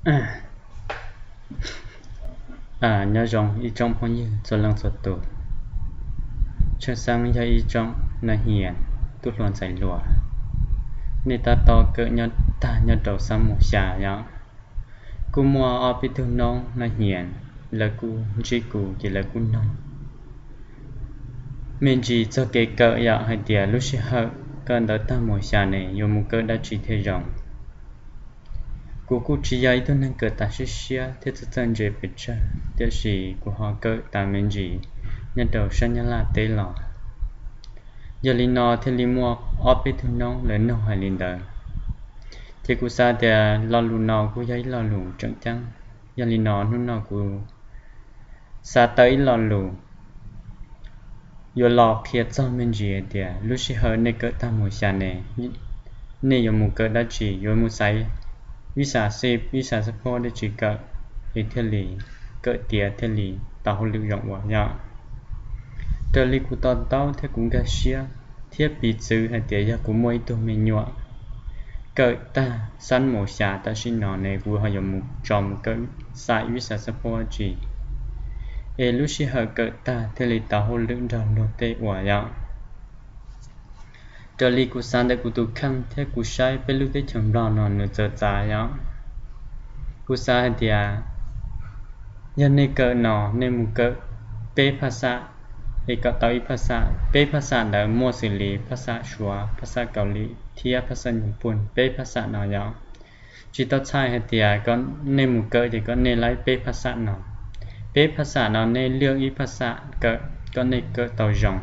Nyob zoo ib tsoom phooj ywg txhua leej txhua tus. Tshwj xeeb yog ib tsoom nas hias tub hluas ntxhais hluas, nej tab tom kawm nyob tag nyob rau xab mus xya yom. Kuj muaj ob peb tug noob nas hias, lawv kuj ntsib kuv ces lawv kuj noog me ntsis txog kev kawm yom, hais tias lub sij hawm kawm ntawv tag mus xya ne yuav mus kawm dab tsi thiaj zoo. Kuv kuj tsis yog ib tug neeg kawm tas siab siab thiab txawj txawj ntse pes tsawg, tiam sis kuv ho kawm tas me ntsis nyob rau sab Nyab Laj teb los. Yog li no thiaj li muaj ob peb tug noob lawv nug hais li ntawd, ces kuv xav tias lo lus no kuj yog ib lo lus tseem ceeb. Yog li no hnub no kuv xav tawm ib lo lus yuav los qhia txog me ntsis hais tias lub sij hawm nej kawm tag mus xya ne, nej yuav mus kawm dab tsi, yuav mus xaiv vib xas xib, vib xas xab phob dab tsi kawm, es thiaj li kawm tiav thiaj li tau hauj lwm zoo ua yom. Raws li kuv to taub thiab kuv nkag siab thiab piv txwv hais tias yog kuv muaj ib tug me nyuam kawm tag xab mus xya tam sim no ne kuv ho yuav mus tso mus kawm xaiv vib xas xab phob dab tsi, es lub sij hawm kawm tag thiaj li tau hauj lwm nrog luag tej ua yom. Raws li kuv xav ntawm kuv tus kheej thiab kuv saib peb lub teb chaws Nplog no nws txawv txav yom. Kuv xav hais tias yog nej kawm no nej mus kawm peb phaj xam, es kom tau ib phaj xam, peb phaj xam ntawd muaj xws li phaj xam Suav, phaj xam Kaus Lim thiab phaj xam Nyij Pooj, peb phaj xam no yom. Tsis tau txhais hais tias kom nej mus kawm ces kom nej laib peb phaj xam no. Peb phaj xam no nej lwaj ib phaj xam kawm kom nej kawm tau zoo,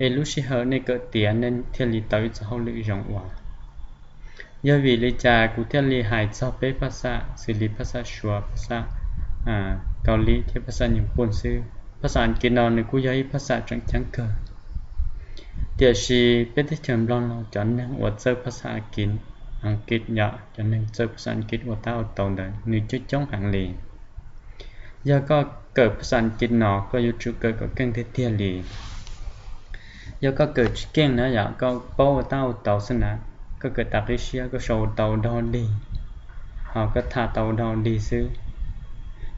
es lub sij hawm nej kawm tiav nej thiaj li tau ib txoj hauj lwm zoo ua. Yog vim li cas kuv thiaj li hais txog peb phaj xam xws li phaj xam Suav, phaj xam Kaus Lim thiab phaj xam Nyij Pooj xwb? Phaj xam Askiv no nws kuj yog ib phaj xam tseem ceeb kawg, tiam sis peb teb chaws Nplog no cov neeg uas txawj phaj xam Askiv, Askiv yom, cov neeg txawj phaj xam Askiv ua tab ua tau ntawd nws coob coob heev li. Yog koj kawm phaj xam Askiv no koj yuav tsum kawm kom keej tiag tiag li. Yog koj kawm tsis keej na yom, koj paub ua tab ua tau xwb na, koj kawm tas qib siab koj sau tau ua dog dig, ho koj tham tau ua dog dig xwb,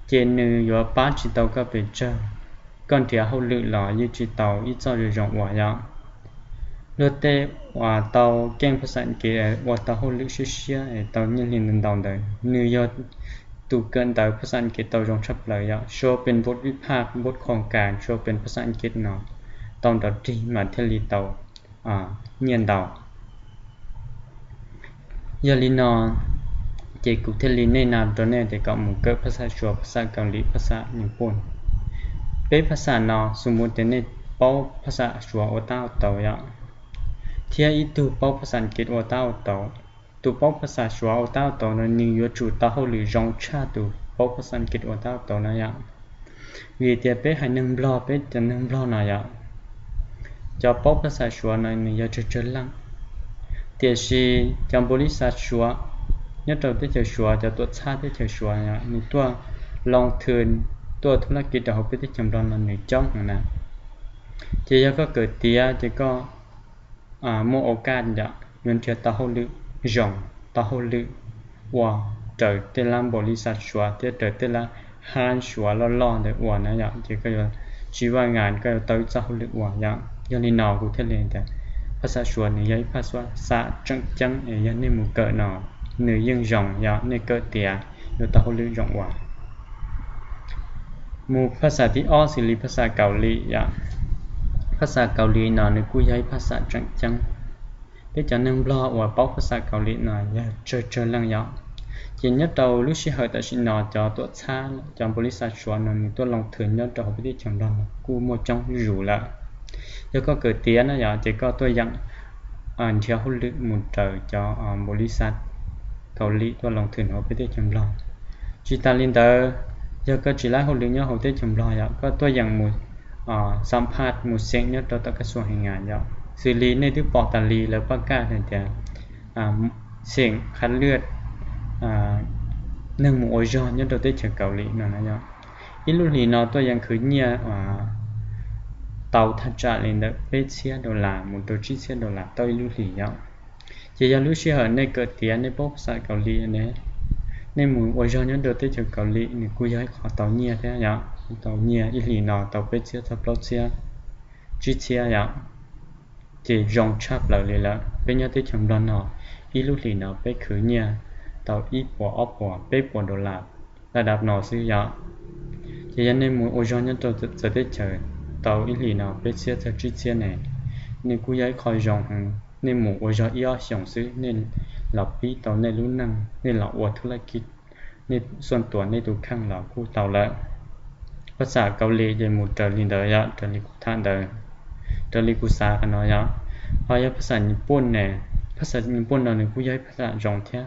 ces nws yuav pab tsis tau koj pes tsawg. Koj nrhiav hauj lwm los yeej tsis tau ib txoj zoo zoo ua yom. Luag tej uas tau keej phaj xam Askiv, ua tau hauj lwm siab siab es tau nyiaj hli ntau ntau ntawd nws yog tus kawm ntawv phaj xam Askiv tau zoo tshaj plaws yom, suav pes nput vij phaj, nput khoos kas, suav pes phaj xam Askiv no tau nrov rig mas thiaj li tau nyiaj ntau. Yog li no ces kuv thiaj li nej na rau nej tias kom mus kawm phaj xam Suav, phaj xam Kaus Lim, phaj xam Nyij Pooj. Peb phaj xam no xu mus tias nej paub phaj xam Suav ua tab ua tau yom, thiab ib tug paub phaj xam Askiv ua tab ua tau. Tus paub phaj xam Suav ua tab ua tau no nws yuav tsum tau hauj lwm zoo tshaj tus paub phaj xam Askiv ua tab ua tau na yom. Vim tias peb haiv neeg Nplog, peb cov neeg Nplog no yom, cov paub phaj xam Suav no nws yog tsawg tsawg leej, tiam sis cov npaum li xav Suav nyob rau teb chaws Suav, cov tuam txhab teb chaws Suav nws tuaj loo thw, tuaj thub laj kiv rau hauv peb teb chaws Nplog no nws coob heev na. Ces yog koj kawm tiav ces koj muaj ua kaj yom, yuav nrhiav tau hauj lwm zoo, tau hauj lwm ua raws tej lab npaum li xav Suav thiab raws tej lab hab Suav loj loj ntawd ua na yom, ces koj yuav tsis vaj ngas, koj yuav tau ib txoj hauj lwm ua yom. Yog li no kuv thiaj li tias phaj xam Suav nws yog ib phaj xam tseem ceeb es yog nej mus kawm no nws yeej zoo yom, nej kawm tiav yuav tau hauj lwm zoo ua. Mus phaj xam thib ob xws li phaj xam Kaus Lim yom. Phaj xam Kaus Lim no nws kuj yog ib phaj xam tseem ceeb. Peb cov neeg Nplog uas paub phaj xam Kaus Lim no yog tsawg tsawg leej yom. Ces nyob rau lub sij hawm tam sim no cov tuam txhab, cov npaum li xav Suav no nws tuaj loo thw nyob rau hauv peb teb chaws Nplog no kuj muaj coob zuj zus lawm. Yog koj kawm tiav na yom, ces koj tuaj yeem nrhiav hauj lwm mus raws cov npaum li xav Kaus Lim tuaj loo thw hauv peb teb chaws Nplog. Tsis tas li ntawd, yog koj tsis laib hauj lwm nyob hauv teb chaws Nplog yom, koj tuaj yeem mus xam phaj mus xeem nyob rau tom kaj xuam heev ngas yom, xws li nej twb pom tas li lawv paj kaj hais tias xeem qhab lwaj neeg mus ua zog nyob rau teb chaws Kaus Lim no na yom. Ib lub hlis no tuaj yeem khwv nyiaj tau thaj tsam li ntawm peb txhiab dollar mus rau tsib txhiab dollar tau ib lub hlis yom. Ces yog lub sij hawm nej kawm tiav nej paub phaj xam Kaus Lim ne, Nej mus ua zog nyob rau teb chaws Kaus Lim nws kuj yog ib qho tau nyiaj thiab yom, tau nyiaj ib hlis no tau peb txhiab txog plaub txhiab, tsib txhiab yom. Ces zoo tshaj plaws li lawm. Peb nyob teb chaws Nplog no, ib lub hlis no peb khwv nyiaj tau ib puas ob puas peb puas dollar laj dab no xwb yom. Ces yog nej mus ua zog nyob rau txawv teb chaws tau ib hlis no peb txhiab txog tsib txhiab ne, nws kuj yog ib qho zoo heev. Nej mus ua zog ib ob xyoos xwb nej los pib tau nej lub neej, nej los ua thub laj kij, nej xuam tuam nej tus kheej los kuj tau lawm. Phaj xam Kaus Lim ces mus raws li ntawd yom, raws li kuv tham ntawd, raws li kuv xav qhov no yom. Ho yog phaj xam Nyij Pooj ne, phaj xam Nyij Pooj no nws kuj yog ib phaj xam zoo thiab.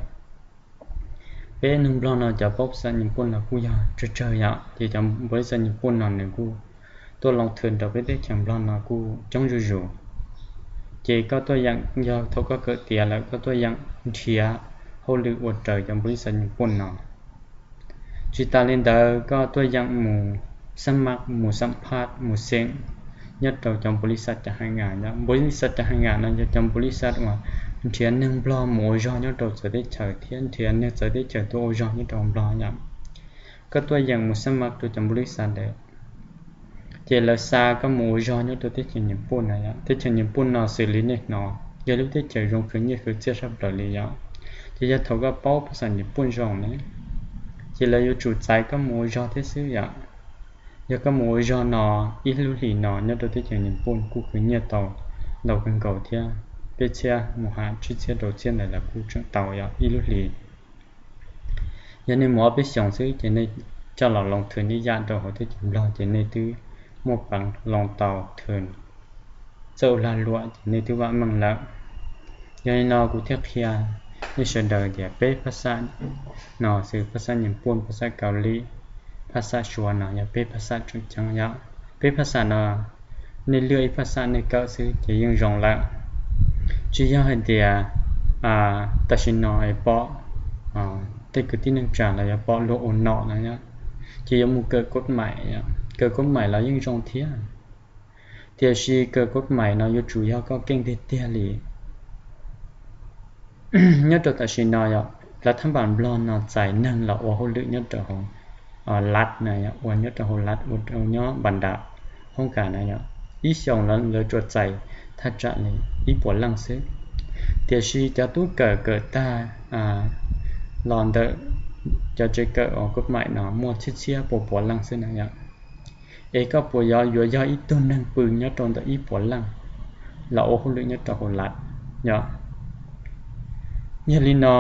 Peb neeg Nplog no cov paub phaj xam Nyij Pooj los kuj yog tsawg tsawg yom, ces cov npau li xam Nyij Pooj no nws kuj tuaj loo thwm rau peb teb chaws Nplog no kuj coob zuj zus. Ces koj tuaj yeem, yog thaum koj kawm tiav lawm koj tuaj yeem nrhiav hauj lwm ua raws cov npau li xam Nyij Pooj no. Tsis tas li ntawd koj tuaj yeem mus xab maj, mus xam phaj, mus xeem nyob rau cov npau li xam Cag Hais Ngam. Npau li xam Cag Hais Ngam no yog cov npau li xam uas nrhiav neeg Nplog mus ua zog nyob rau txawv teb chaws thiab nrhiav neeg txawv teb chaws tuaj ua zog nyob rau Nplog yom. Koj tuaj yeem mus xab maj rau cov npau li xam ntawd, ces lawv xa koj mus ua zog nyob rau teb chaws Nyij Pooj na yom. Teb chaws Nyij Pooj no xws li nej hnov yog lub teb chaws zoo khwv nyiaj khwv txiaj saj plaws li yom. Ces yog thaum koj paub phaj xam Nyij Pooj zoo ne, ces lawv yuav tsum txais koj mus ua zog thiab xwb yom. Yog koj mus ua zog no, ib lub hlis no nyob rau teb chaws Nyij Pooj kuj khwv nyiaj tau ntau kawg nkaus thiab, peb txhiab mus hais tsib txhiab rau txhiab ntawd los kuj tseem tau yom ib lub hlis. Yog nej mus ob peb xyoos xwb ces nej coj los loo thwm ib yam rau hauv teb chaws Nplog ces nej twb muaj peev loo tau thwm txawj ua lag luam ces nej twb vam meej lawm. Yog li no kuv thiaj qhia nej sawv daws tias peb phaj xam no xws phaj xam Nyij Pooj, phaj xam Kaus Lim, phaj xam Suav no yog peb phaj xam tseem ceeb yom. Peb phaj xam no nej lwaj ib phaj xam nej kawm xwb ces yeej zoo lawm. Tsis yog hais tias tam sim no pom tej kwv tij neej tsa los yog pom luag ua nom no, ces yuav mus kawm kod maim, kawm kod maim los yeej zoo thiab. Tiam sis kawm kod maim no yuav tsum yog koj keej tiag tiag li. Nyob rau tam sim no yog lawv thab npas Nplog no txais neeg los ua hauj lwm nyob rau hauv lav na, ua nyob rau hauv lav, ua rau nyob npas nram hoob kas na yom, ib xyoos lawv tsuas txais thaj tsam li ib puas leej xwb. Tiam sis cov tub kawm kawm tag los ntawm cov tsev kawm kod maim no muaj txhiab txhiab puas puas leej xwb na yom. Es koj puas yuav yog ib tug neeg pw nyob rau ntawm ib puas leej los ua hauj lwm nyob rau hauv lav yom? Yog li no,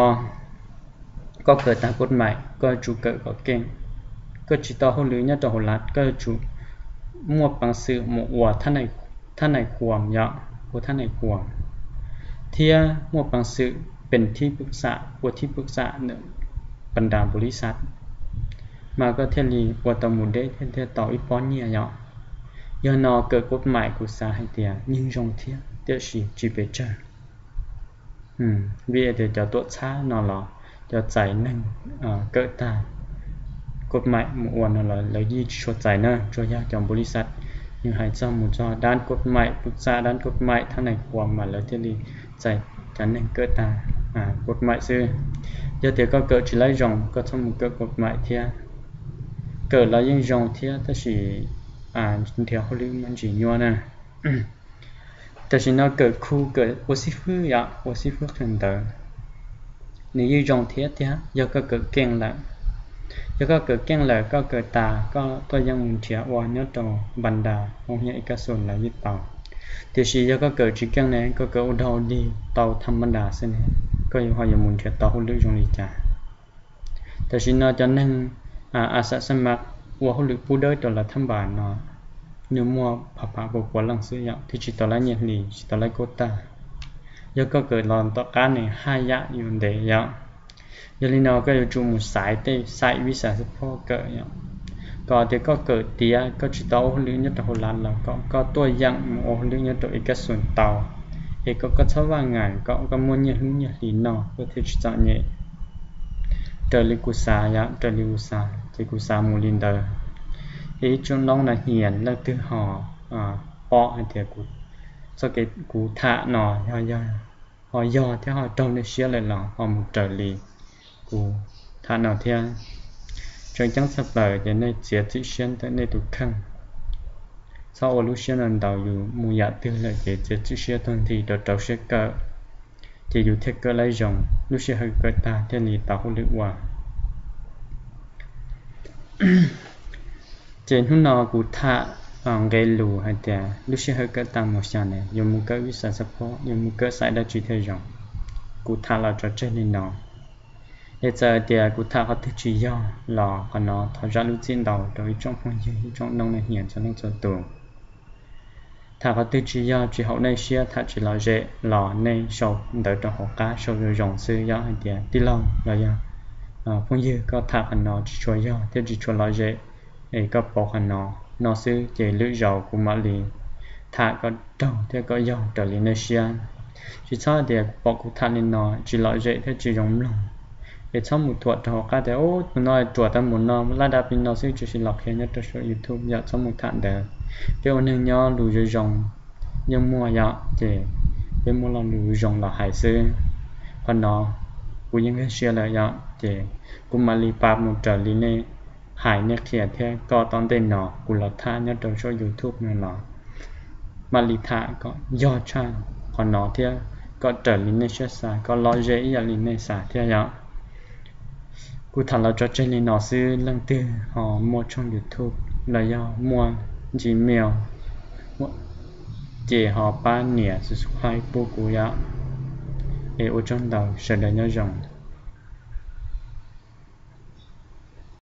koj kawm tag kod maim koj yuav tsum kawm kom keej. Koj tsis tau hauj lwm nyob rau hauv lav koj yuav tsum muaj peev xwm mus ua thab nais khuam yom, ua thab nais khuam, thiab muaj peev xwm pes thib pwm xam, ua thib pwm xam ntawm pas nras npaum li xav, mas koj thiaj li ua tau mus deb thiab thiaj tau ib pob nyiaj yom. Yog no kawm kod maim kuv xav hais tias yeej zoo thiab tiam sis tsis pes tsawg. Vim tias cov tuam txhab no los cov txais neeg kawm tag kod maim mus ua no los lawv yeej tsis tshua txais na, tsuas yog cov npaum li xav nws hais txog mus txog dab kod maim, pwm xam dab kod maim, thab nais khuam mas lawv thiaj li txais cov neeg kawm tag kod maim xwb. Yog tias koj kawm tsis laib zoo koj txhob mus kawm kod maim thiab. Kawm los yeej zoo thiab tab sis nrhiav hauj lwm muaj ntsis nyuaj na. Tam sim no kawm khu, kawm ua xib fwb yom, ua xib fwb qhia ntawv, nws yeej zoo thiab tiag yog koj kawm keej lawm. Yog koj kawm keej lawm koj kawm tas koj tuaj yeej mus nrhiav ua nyob rau npas nras hoob hiab ib kab xus los yeej tau. Tiam sis yog koj kawm tsis keej ne, koj kawm ua dog ua dig tau tham ma nras xwb ne, koj yuav ho yuav mus nrhiav tau hauj lwm zoo li cas? Tam sim no cov neeg a xam xab mas ua hauj lwm pub dawb rau lawv thab npas no, nws muaj pha pha puas puas leej xwb yom, thiab tsis tau laib nyiaj hli, tsis tau laib kub tag. Yog koj kawm los tom qab ne haj yam yuav ntev yom. Yog li no koj yuav tsum mus xaiv tej xaiv vij xas xab phob kawm yom, kom tias koj kawm tiav koj tsis tau ua hauj lwm nyob rau hauv lav los kom koj tuaj yeem mus ua hauj lwm nyob rau ib kab xus tau, es kom koj txhob vaj ngaim, kom koj muaj nyiaj hnub nyiaj hli noj koj thiaj tsis txom nyem. Raws li kuv xav yom, raws li kuv xav ces kuv xav mus li ntawd. Es ib tsoom noob na hias leej twg ho pom hais tias txoj kev kuv tham no ho yog thiab ho raug nej siab lawm los ho mus raws li kuv tham no thiab. Tseem ceeb tshaj plaws ces nej txiav txim siab ntawm nej tus kheej. Txhob ua lub siab no ntaus yus mus yam twg lawm ces txiav txim siab tuag nthi rau rau siab kawm, ces yus thiaj kawm laib zoo, lub sij hawm kawm tag thiaj li tau hauj lwm ua. Ces hnub no kuv tham nqe lus hais tias lub sij hawm kawm tag mus xya ne yuav mus kawm vij xas xab phob, yuav mus kawm xaiv dab tsi thiaj zoo. Kuv tham los tso tseg li no. Es txawm hais tias kuv tham qhov twg tsis yog los qhov no thov zam lub txim ntau rau ib tsoom phooj ywg ib tsoom noob neej nyiam txhua leej txhua tus. Tham qhov twg tsis yog tsis haum nej siab tham tsis lom zem los nej sau ntawv rau hauv qab sau zoo zoo xwb yog hais tias tij laug los yog phooj ywg koj tham qhov no tsis tshua yog thiab tsis tshua lom zem, es koj pauv qhov no no xwb ces lwm zaus kuv mam li tham kom raug thiab kom yog raws li nej siab. Tsis txhob hais tias pom kuv tham li no tsis lom zem thiab tsis zoo mloog, es txhob mus thuam rau hauv qab tias tus no ruam tau mus no laj dab pli no xwb tsis los qhia nyob rau saum YouTube yom, txhob mus tham ntawd. Peb ua neeg nyob lus zoo zoo yeej muaj yom, ces peb muaj lo lus zoo los hais xwb. Qhov no kuv yeej nkag siab lawm yom, ces kuv mam li pab mus raws li nej hais nej qhia thiab kom tom ntej no kuv los tham nyob rau saum YouTube no los mam li tham kom yog tshaj qhov no thiab kom raws li nej siab xav, kom lom zem ib yam li nej xav thiab yom. Kuv tham los tso tseg li no xwb, leej twg ho muaj tshooj YouTube los yog muaj Gmail ces ho pab nias subscribe pub kuv yom. Es ua tsaug ntau, sawv daws nyob zoo.